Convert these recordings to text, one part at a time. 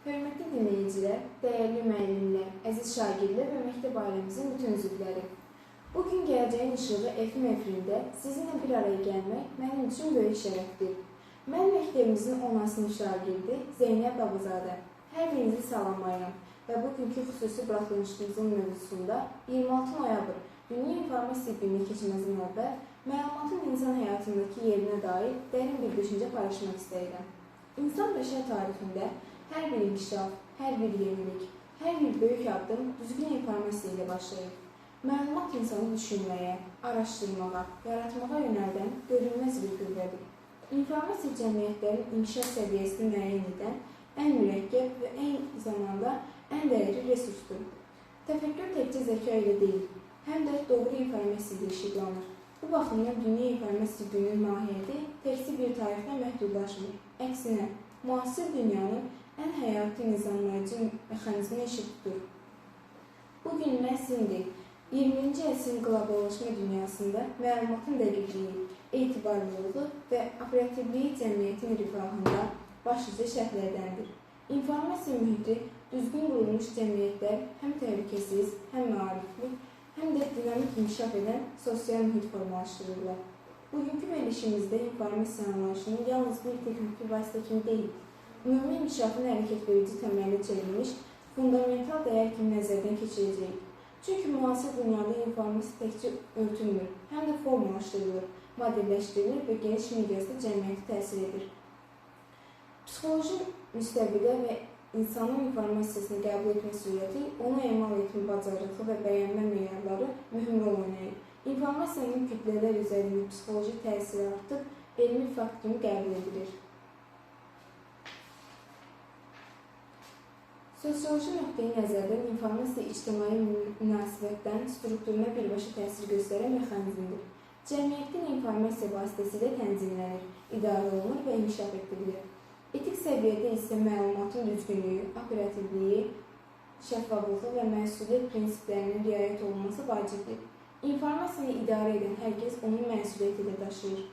Hörmətli dinləyicilər, dəyərli müəllimlər, əziz şagirdlər və məktəb ailəmizin bütün üzvləri. Bu gün Gələcəyin İşığı FM efirində sizinlə bir araya gəlmək mənim üçün böyük şərəfdir. Mən məktəbimizin 10-cu sinif şagirdi Zeynəb Babazadə. Hər birinizi salamlayıram və bugünkü xüsusi buraxılışımızın mövzusunda 26 noyabr Dünya İnformasiya Gününü keçməzdən əvvəl məlumatın insan həyatındakı yerinə dair dərin bir düşüncə paylaşmaq istəyirəm. İnsan bəşər tarixində hər bir inkişaf, hər bir yenilik, hər bir böyük addım düzgün informasiya ilə başlayır. Məlumat insanı düşünməyə, araşdırmağa, yaratmağa yönəldən görünməz bir qüvvədir. İnformasiya cəmiyyətlərin inkişaf səviyyəsini müəyyən edən ən mürəkkəb və eyni zamanda ən dəyərli resursdur. Təfəkkür təkcə zəka ilə deyil, həm də doğru informasiya ilə işıqlanır. Bu baxımdan Dünya İnformasiya Gününün mahiyyəti təkcə bir tarixlə məhdudlaşmır. Əksinə, müasir dünyanın ən həyati nizamlayıcı mexanizminə işıq tutur. Bu gün məhz indi 20-ci əsrin qloballaşma dünyasında məlumatın dəqiqliyi, etibarlılığı və operativliyi cəmiyyətin rifahında başlıca şərtlərdəndir. İnformasiya mühiti düzgün qurulmuş cəmiyyətlər həm təhlükəsiz, həm maarifli, həm də dinamik inkişaf edən sosial mühit formalaşdırırlar. Bugünkü verilişimizdə informasiya anlayışının yalnız bir texniki vasitə kimi deyil, ümumi inkişafın hərəkət verici təməlinə çevrilmiş fundamental dəyər kimi nəzərdən keçirəcəyik. Çünki müasir dünyada informasiya təkcə örtülmür, həm də formalaşdırılır, modelləşdirilir və geniş miqyasda cəmiyyətə təsir edir. Psixoloji müstəvidə və insanın informasiyasını qəbul etmə sürəti, onu emal etmə bacarığı və bəyənmə meyarları mühüm rol oynayır. İnformasiyanın kütlələr üzərində psixoloji təsiri artıq elmi fakt kimi qəbul edilir. Sosioloji nöqteyi nəzərdən informasiya ictimai münasibətlərin strukturuna birbaşa təsir göstərən mexanizmdir. Cəmiyyətin informasiya vasitəsilə tənzimlənir, idarə olunur və inkişaf etdirilir. Etik səviyyədə isə məlumatın düzgünlüyü, operativliyi, şəffaflığı və məsuliyyət prinsiplərinin riayət olunması vacibdir. İnformasiyanı idarə edən hər kəs onun məsuliyyəti ilə daşıyır.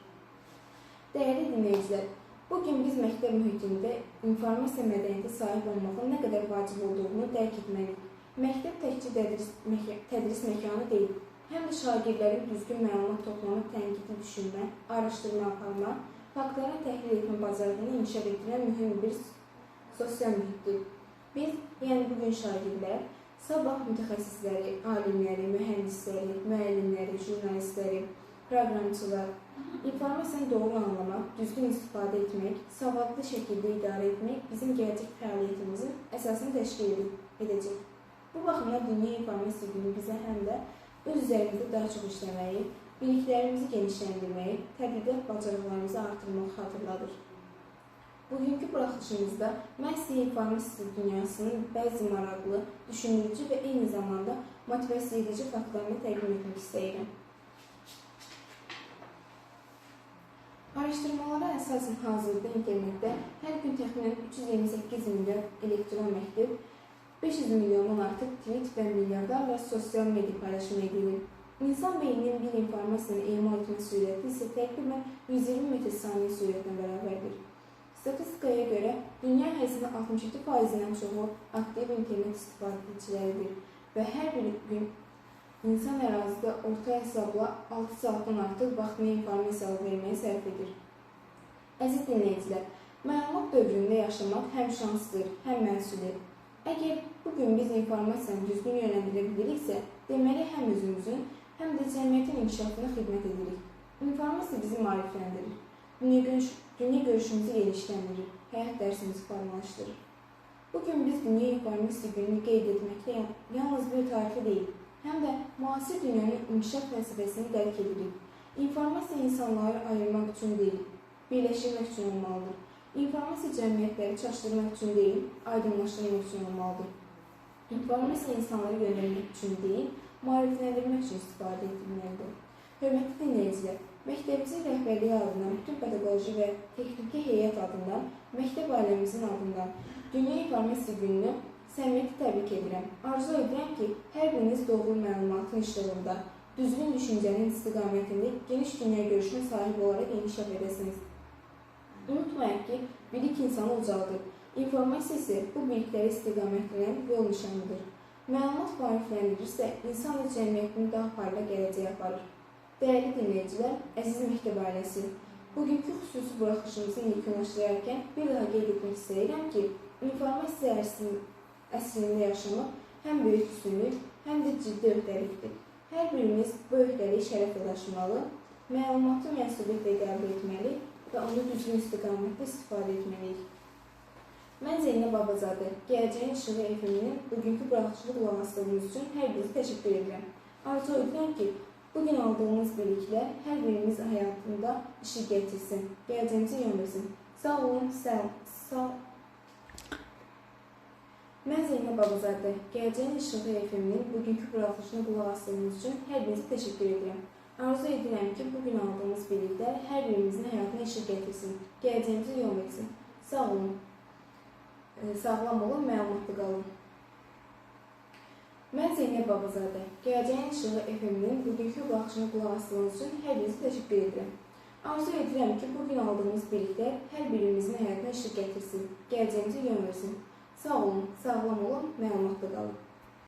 Dəyərli dinləyicilər, bugün biz məktəb mühitində informasiya mədəniyyəti sahib olmağın nə qədər vacib olduğunu dərk etməliyik. Məktəb təkcə tədris məkanı deyil, həm də şagirdlərin düzgün məlumat toplama, tənqidi düşünmə, araşdırma aparma, faktları təhlil etmə bacarığını inkişaf etdirən mühüm bir sosial mühitdir. Biz, yəni bugün şagirdlər, sabah mütəxəssisləri, alimləri, mühəndisləri, müəllimləri, jurnalistləri, proqramçılar, informasiyanı doğru anlamaq, düzgün istifadə etmək, savadlı şəkildə idarə etmək bizim gələcək fəaliyyətimizin əsasını təşkil edəcək. Bu baxımdan Dünya İnformasiya Günü bizə həm də öz üzərimizdə daha çox işləməyi, biliklərimizi genişləndirməyi, tədqiqat bacarıqlarımızı artırmağı xatırladır. Bugünkü buraxılışımızda mən sizə informasiya dünyasının bəzi maraqlı, düşündürücü və eyni zamanda motivasiya edici faktlarını təqdim etmək istəyirəm. Araşdırmalara əsasən hazırda internetdə hər gün təxminən 328 milyon elektron məktub, 500 milyondan artıq tweet və milyardlarla sosial media paylaşımı edilir. İnsan beyninin bir informasiyanı emal etmə sürəti isə təqribən 120 metr saniyə sürətinə bərabərdir. Statistikaya görə dünya əhalisinin 67%-dən çoxu aktiv internet istifadəçiləridir və hər bir gün insan ərazidə orta hesabla 6 saatdan artıq vaxtını informasiya alıb-verməyə sərf edir. Əziz dinləyicilər, məlumat dövründə yaşamaq həm şansdır, həm məsuliyyət. Əgər bugün biz informasiyanı düzgün yönləndirə biliriksə, deməli həm özümüzün, həm də cəmiyyətin inkişafına xidmət edirik. İnformasiya bizi maarifləndirir, dünya görüşümüzü genişləndirir, həyat dərsimizi formalaşdırır. Bugün biz Dünya İnformasiya Gününü qeyd etməklə yalnız bir tarixi deyil, həm də müasir dünyanın inkişaf fəlsəfəsini dərk edirik. İnformasiya insanları ayırmaq üçün deyil, birləşdirmək üçün olmalıdır. İnformasiya cəmiyyətləri çaşdırmaq üçün deyil, aydınlaşdırmaq üçün olmalıdır. İnformasiya insanları yönəlmək üçün deyil, maarifləndirmək üçün istifadə edilməlidir. Hörmətli dinləyicilər, məktəbimizin rəhbərliyi adından, bütün pedaqoji və texniki heyət adından, məktəb ailəmizin adından Dünya İnformasiya Gününü səmimiyyətlə təbrik edirəm. Arzu edirəm ki, hər biriniz doğru məlumatın işlığında, düzgün düşüncənin istiqamətində geniş dünya görüşünə sahib olaraq inkişaf edəsiniz. Unutmayaq ki, bilik insanı ucaldır. İnformasiya isə bu bilikləri istiqamətləndirən yol nişanıdır. Məlumat maarifləndirirsə, insan və cəmiyyətini daha parlaq gələcəyə aparır. Dəyərli dinləyicilər, əziz məktəb ailəsi, bugünkü xüsusi buraxılışımızı yekunlaşdırarkən bir daha qeyd etmək istəyirəm ki, informasiya əsrində yaşamaq həm böyük üstünlük, həm də ciddi öhdəlikdir. Hər birimiz bu öhdəliyi şərəflə daşımalı, məlumatı məsuliyyətlə qəbul etməli və onu düzgün istiqamətdə istifadə etməliyik. Mən Zeynəb Babazadə, Gələcəyin İşığı FM-nin bugünkü buraxılışına qulaq asdığınız üçün hər birinizə təşəkkür edirəm. Arzu edirəm ki, bugün aldığımız biliklər hər birimiz həyatında işıq gətirsin, gələcəyimizə yön versin. Sağ olun, sağ. Mən Zeynəb Babazadə, Gələcəyin İşığı FM-nin bugünkü buraxılışına qulaq asdığınız üçün hər birinizə təşəkkür edirəm. Arzu edirəm ki, bugün aldığımız biliklər hər birimizin həyatına işıq gətirsin, gələcəyimizə yön versin. Sağ olun. Sağlam olun, məlumatlı qalın. Mən Zeynəb Babazadə, Gələcəyin İşığı FM-nin bugünkü buraxılışına qulaq asdığınız üçün hər birinizə təşəkkür edirəm. Arzu edirəm ki, bugün aldığımız biliklər hər birimizin həyatına işıq gətirsin, gələcəyimizə yön versin. Sağ olun, sağlam olun, məlumatlı qalın.